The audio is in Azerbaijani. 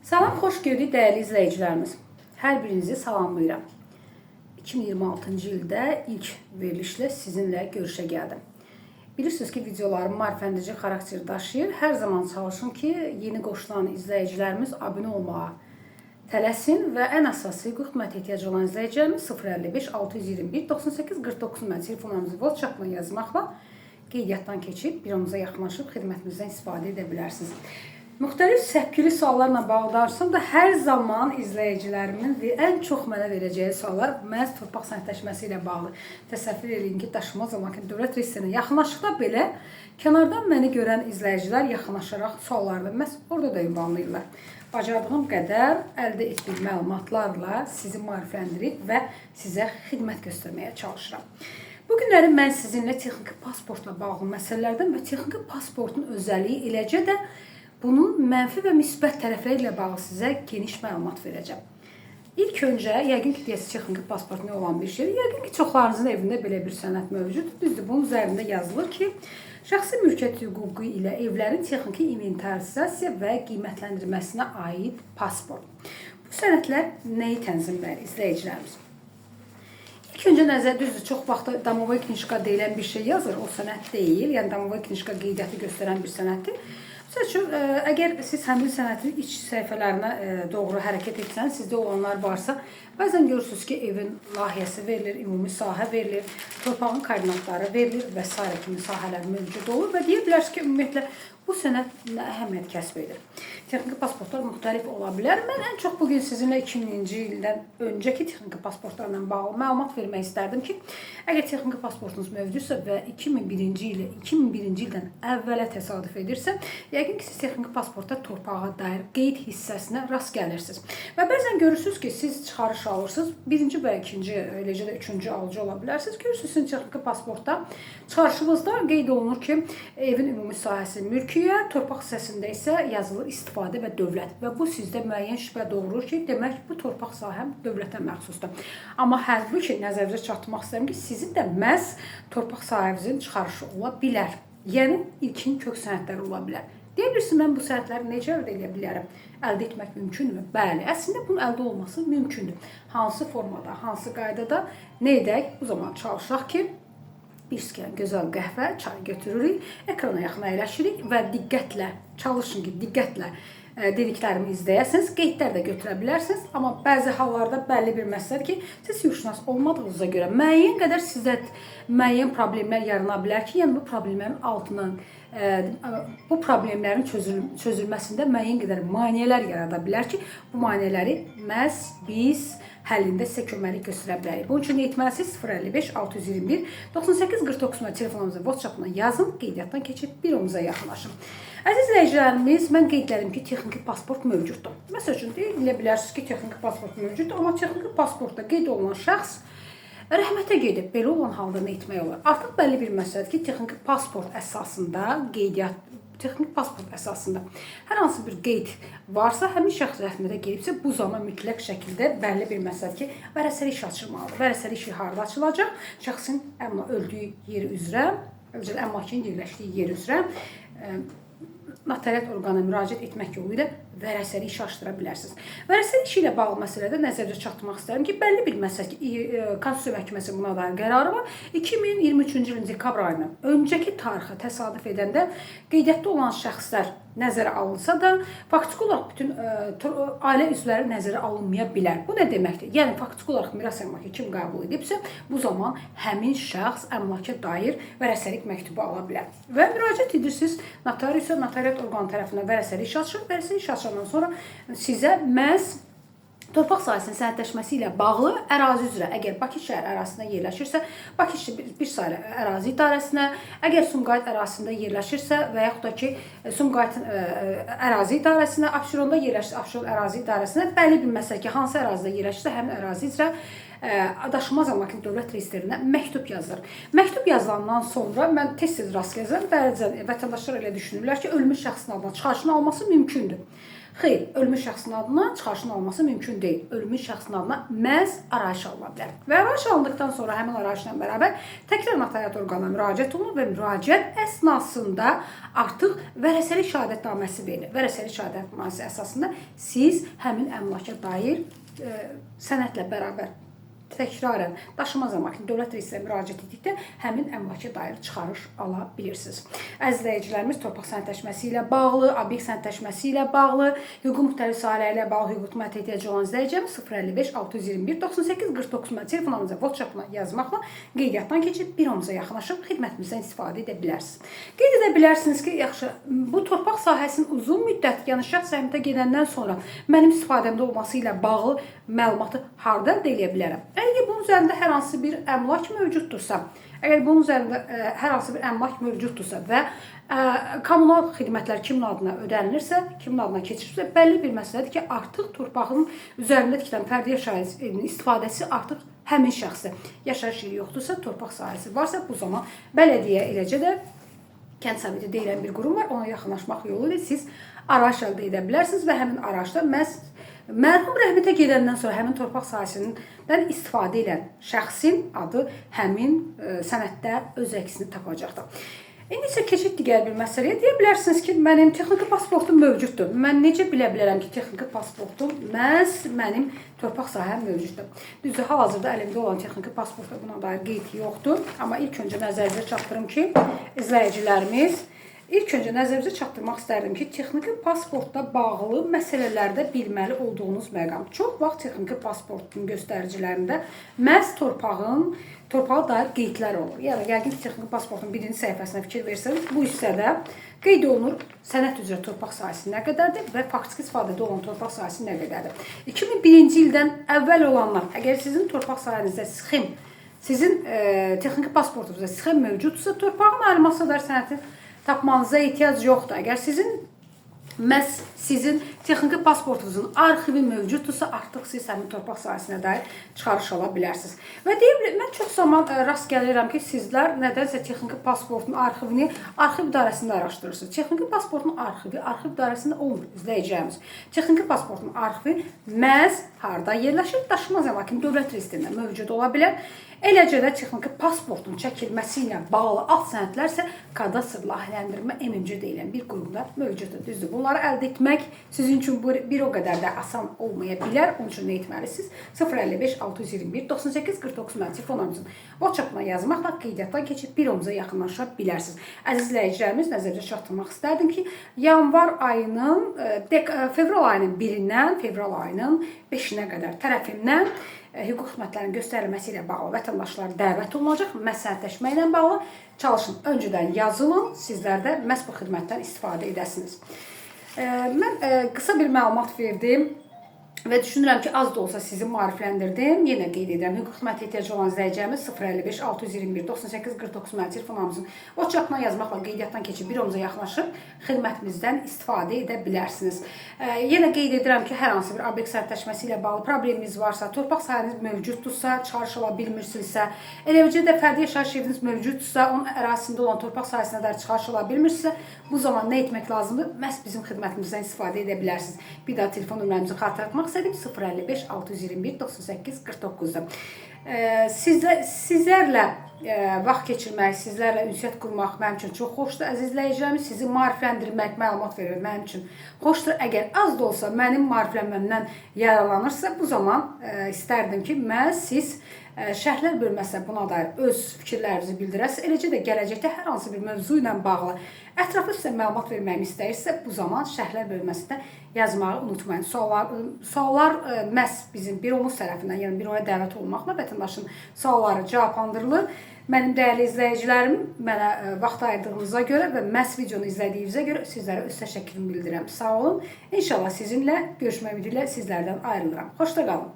Salam, xoş gördük dəyərli izləyicilərimiz. Hər birinizi salamlayıram. 2026-cı ildə ilk verilişlə sizinlə görüşə gəldim. Bilirsiniz ki, videolarım maarifləndirici xarakter daşıyır. Hər zaman çalışın ki, yeni qoşulan izləyicilərimiz abunə olmağa tələsin və ən əsası xidmətə ehtiyacı olan izləyicilərimiz 055 621 98 49 nömrəli telefonlarımızı WhatsApp-la yazmaqla qeydiyyatdan keçib büromuza yaxınlaşıb xidmətimizdən istifadə edə bilərsiniz. Müxtəlif səpkili suallarla bağlı danışsam da hər zaman izləyicilərimin və ən çox mənə verəcəyi suallar məhz torpaq sənədləşməsi ilə bağlı. Təsəvvür eləyin ki, daşınmaz əmlakın dövlət reyestrinə yaxınlaşdıqda belə kənardan məni görən izləyicilər yaxınlaşaraq suallarını məhz orada da ünvanlayırlar. Bacardığım qədər əldə etdiyim məlumatlarla sizi maarifləndirib və sizə xidmət göstərməyə çalışıram. Bu günləri mən sizinlə texniki pasportla bağlı məsələlərdən və texniki pasportun özəlliyi, eləcə də bunun mənfi və müsbət tərəfləri ilə bağlı sizə geniş məlumat verəcəm. İlk öncə, yəqin ki, deyəsiniz texniki pasport nə olan bir şeydir. Yəqin ki, çoxlarınızın evində belə bir sənəd mövcuddur. Düzdür, bunun üzərində yazılır ki, şəxsi mülkiyyət hüququ ilə evlərin texniki inventarizasiya və qiymətləndirilməsinə aid pasport. Bu sənədlər nəyi tənzimləyir izləyicilərimiz? İlk öncə nəzər düzdür, çox vaxt domovoy knijka deyilən bir şey yazır, o sənəd deyil. Yəni domovoy knijka qeydiyyatı göstərən bir sənəddir. Məsəl üçün, əgər siz həmin sənədin iç səhifələrinə doğru hərəkət etsəniz, sizdə olanlar varsa, bəzən görürsünüz ki, evin layihəsi verilir, ümumi sahə verilir, torpağın koordinatları verilir və sairə kimi sahələr mövcud olur və deyə bilərsiniz ki, ümumiyyətlə bu sənəd nə əhəmiyyət kəsb edir? Texniki pasportlar müxtəlif ola bilər. Mən ən çox bugün sizinlə 2000-ci ildən öncəki texniki pasportlarla bağlı məlumat vermək istərdim ki, əgər texniki pasportunuz mövcudsa və 2001-ci ildən əvvələ təsadüf edirsə, yəqin ki, siz texniki pasportda torpağa dair qeyd hissəsinə rast gəlirsiniz. Və bəzən görürsünüz ki, siz çıxarış alırsınız, birinci və ikinci, eləcə də üçüncü alıcı ola bilərsiniz. Görürsünüz, sizin texniki pasportda çıxarışınızda qeyd olunur ki, evin ümumi sahəsi mülkiyyət, torpaq hissəsində isə yazılır istifadə və dövlət və bu sizdə müəyyən şübhə doğurur ki, demək bu torpaq sahəm dövlətə məxsusdur. Amma halbuki nəzərinizə çatdırmaq istəyirəm ki, sizin də məhz torpaq sahənizin çıxarışı ola bilər. Yəni ilkin kök sənədləri ola bilər. Deyə bilirsiniz, mən bu sənədləri necə əldə edə bilərəm? Əldə etmək mümkündürmü? Bəli, əslində bunun əldə olunması mümkündür. Hansı formada, hansı qaydada, nə edək? Bu zaman çalışaq ki, bir stəkan gözəl qəhvə, çay götürürük, ekrana yaxın əyləşirik və diqqətlə, çalışın ki, diqqətlə dediklərimi izləyəsiniz. Qeydlər də götürə bilərsiniz, amma bəzi hallarda bəlli bir məsələdir ki, siz hüquqşünas olmadığınıza görə müəyyən qədər sizə müəyyən problemlər yarana bilər ki, yəni bu problemlərin altından bu problemlərin çözülməsində müəyyən qədər maneələr yarada bilər ki, bu maneələri məhz biz həllində sizə köməklik göstərə bilərik. Bunun üçün nə etməlisiniz? 055 621 98 49 nömrəli telefonumuza WhatsApp-la yazın, qeydiyyatdan keçib büromuza yaxınlaşın. Əziz izləyicilərimiz, mən qeyd elədim ki, texniki pasport mövcuddur. Məsəl üçün, deyə bilərsiniz ki, texniki pasport mövcuddur, amma texniki pasportda qeyd olunan şəxs rəhmətə gedib. Belə olan halda nə etmək olar? Artıq bəlli bir məsələdir ki, texniki pasport əsasında qeydiyyat, texniki pasport əsasında hər hansı bir qeyd varsa, həmin şəxs rəhmətə gedibsə, bu zaman mütləq şəkildə bəlli bir məsələdir ki, vərəsəli iş açılmalıdır. Vərəsəli işi harda açılacaq? Şəxsin öldüyü yeri üzrə, əmlakın yerləşdiyi yer üzrə notariat orqanına müraciət etmək yolu ilə vərəsəli işi açdıra bilərsiniz. Vərəsəli işi ilə bağlı məsələdə nəzərdə çatdırmaq istərəm ki, bəlli bir məsələ ki, Konstitusiya Məhkəməsinin buna dair qərarı var. 2023-cü ilin dekabr ayından öncəki tarixə təsadüf edəndə qeydiyyatda olan şəxslər nəzərə alınsa da, faktiki olaraq bütün ailə üzvləri nəzərə alınmaya bilər. Bu nə deməkdir? Yəni faktiki olaraq miras əmlakı kim qəbul edibsə, bu zaman həmin şəxs əmlaka dair vərəsəlik məktubu ala bilər. Və müraciət edirsiniz notariusa, notariat orqanı tərəfindən vərəsəlik işi açılır. Vərəsəlik işi açandan sonra sizə məhz torpaq sahəsinin sənədləşməsi ilə bağlı ərazi üzrə, əgər Bakı şəhər ərazisində yerləşirsə, Bakı bir saylı ərazi idarəsinə, əgər Sumqayıt ərazisində yerləşirsə və yaxud da ki, Sumqayıtın ərazi idarəsinə, Abşeronda yerləşirsə, Abşeron ərazi idarəsinə, bəlli bir məsələ ki, hansı ərazidə yerləşirsə, həmin ərazi üzrə daşınmaz əmlakın dövlət reyestrinə məktub yazılır. Məktub yazılandan sonra mən tez-tez rast gəlirəm, bəzən vətəndaşlar elə düşünürlər ki, ölmüş şəxsin adına çıxarışın alması mümkündür. Xeyr, ölmüş şəxsin adına çıxarışın alınması mümkün deyil. Ölmüş şəxsin adına məhz arayış alına bilər. Və arayış alındıqdan sonra həmin arayışla bərabər təkrar notariat orqanına müraciət olunur və müraciət əsnasında artıq vərəsəlik şəhadətnaməsi verilir. Vərəsəlik şəhadətnaməsi əsasında siz həmin əmlaka dair sənədlə bərabər təkrarən daşınmaz əmlakın dövlət reyestrinə müraciət etdikdə həmin əmlaka dair çıxarış ala bilirsiniz. Əziz izləyicilərimiz, torpaq sənədləşməsi ilə bağlı, obyekt sənədləşməsi ilə bağlı, hüquqi müxtəlif sahələri ilə bağlı hüquqi xidmətə ehtiyacı olan izləyicilərimiz 055 621 98 49 nömrəli telefonlarımıza WhatsApp-la yazmaqla qeydiyyatdan keçib büromuza yaxınlaşıb xidmətimizdən istifadə edə bilərsiniz. Qeyd edə bilərsiniz ki, yaxşı, bu torpaq sahəsinin uzun müddət, yəni şəxs rəhmətə gedəndən sonra mənim istifadəmdə olması ilə bağlı məlumatı harda əldə edə bilərəm? Əgər bunun üzərində hər hansı bir əmlak mövcuddursa, əgər bunun üzərində hər hansı bir əmlak mövcuddursa və kommunal xidmətlər kimin adına ödənilirsə, kimin adına keçirilirsə, bəlli bir məsələdir ki, artıq torpağın üzərində tikilən fərdi yaşayış evinin istifadəsi artıq həmin şəxsdə. Yaşayış yeri yoxdursa, torpaq sahəsi varsa, bu zaman bələdiyyə, eləcə də kənd soveti deyilən bir qurum var. Ona yaxınlaşmaq yolu ilə siz arayış əldə edə bilərsiniz və həmin arayışda məhz mərhum rəhmətə gedəndən sonra həmin torpaq sahəsindən istifadə edən şəxsin adı həmin sənəddə öz əksini tapacaqdır. İndi isə keçək digər bir məsələyə. Deyə bilərsiniz ki, mənim texniki pasportum mövcuddur. Mən necə bilə bilərəm ki, texniki pasportum məhz mənim torpaq sahəm mövcuddur? Düzdür, hal-hazırda əlimdə olan texniki pasportda buna dair qeyd yoxdur. Amma ilk öncə nəzərinizə çatdırım ki, izləyicilərimiz, ilk öncə nəzərinizə çatdırmaq istərdim ki, texniki pasportla bağlı məsələlərdə bilməli olduğunuz məqam. Çox vaxt texniki pasportun göstəricilərində məhz torpağa dair qeydlər olur. Yəni, yəqin ki, texniki pasportun birinci səhifəsinə fikir versəniz, bu hissədə qeyd olunur sənəd üzrə torpaq sahəsi nə qədərdir və faktiki istifadədə olan torpaq sahəsi nə qədərdir. 2001-ci ildən əvvəl olanlar, əgər sizin torpaq sahənizdə sxem, sizin texniki pasportunuzda sxem mövcuddursa, torpağın ayrılmasına dair sənədi tapmanıza ehtiyac yoxdur. Əgər məhz sizin texniki pasportunuzun arxivi mövcuddursa, artıq siz həmin torpaq sahəsinə dair çıxarış ala bilərsiniz. Və deyə bilərəm, mən çox zaman rast gəlirəm ki, sizlər nədənsə texniki pasportun arxivini arxiv idarəsində araşdırırsınız. Texniki pasportun arxivi arxiv idarəsində olmur, izləyəcəyimiz. Texniki pasportun arxivi məhz harda yerləşir? Daşınmaz əmlakın dövlət reyestrində mövcud ola bilər. Eləcə də texniki pasportun çəkilməsi ilə bağlı alt sənədlər isə kadastr layihələndirmə MMC deyilən bir qurumda mövcuddur. Düzdür, bunları əldə etmək sizin üçün bir o qədər də asan olmaya bilər. Onun üçün nə etməlisiniz? 055 621 98 49 nömrəli telefonlarımızın WhatsApp-una yazmaqla qeydiyyatdan keçib büromuza yaxınlaşa bilərsiniz. Əziz izləyicilərimiz, nəzərinizə çatdırmaq istərdim ki, yanvar ayının, fevral ayının 1-dən fevral ayının 5-inə qədər tərəfimdən hüquq xidmətlərinin göstərilməsi ilə bağlı vətəndaşlar dəvət olunacaq. Məhz sənədləşmə ilə bağlı çalışın, öncədən yazılın, sizlər də məhz bu xidmətdən istifadə edəsiniz. Mən qısa bir məlumat verdim və düşünürəm ki, az da olsa sizi maarifləndirdim. Yenə qeyd edirəm, hüquq xidmətə ehtiyacı olan izləyicilərimiz 055 621 98 49 nömrəli telefonlarımızın WhatsApp-dan yazmaqla qeydiyyatdan keçib büromuza yaxınlaşıb xidmətimizdən istifadə edə bilərsiniz. Yenə qeyd edirəm ki, hər hansı bir obyekt sənədləşməsi ilə bağlı probleminiz varsa, torpaq sahəniz mövcuddursa, çıxarış ala bilmirsinizsə, eləcə də fərdi yaşayış eviniz mövcuddursa, onun ərazisində olan torpaq sahəsinə dair çıxarış ala bilmirsinizsə, bu zaman nə etmək lazımdır? Məhz bizim xidmətimizdən istifadə edə bilərsiniz. Bir daha telefon nömrəmizi xatırlatmaq istədim: 055 621 98 49-da. Sizlərlə vaxt keçirmək, sizlərlə ünsiyyət qurmaq mənim üçün çox xoşdur. Əziz izləyicilərimiz, sizi maarifləndirmək, məlumat vermək mənim üçün xoşdur. Əgər az da olsa mənim maariflənməmdən yararlanırsa, bu zaman istərdim ki, məhz siz şərhlər bölməsinə buna dair öz fikirlərinizi bildirəsiniz. Eləcə də gələcəkdə hər hansı bir mövzu ilə bağlı ətraflı sizə məlumat verməyimi istəyirsə, bu zaman şərhlər bölməsində yazmağı unutmayın. Suallar məhz bizim büromuz tərəfindən, yəni büroya dəvət olunmaqla vətəndaşın sualları cavablandırılır. Mənim dəyərli izləyicilərim, mənə vaxt ayırdığınıza görə və məhz videonu izlədiyinizə görə sizlərə öz təşəkkürümü bildirirəm. Sağ olun. İnşallah sizinlə görüşmək ümidi ilə sizlərdən ayrılıram. Xoşda qalın.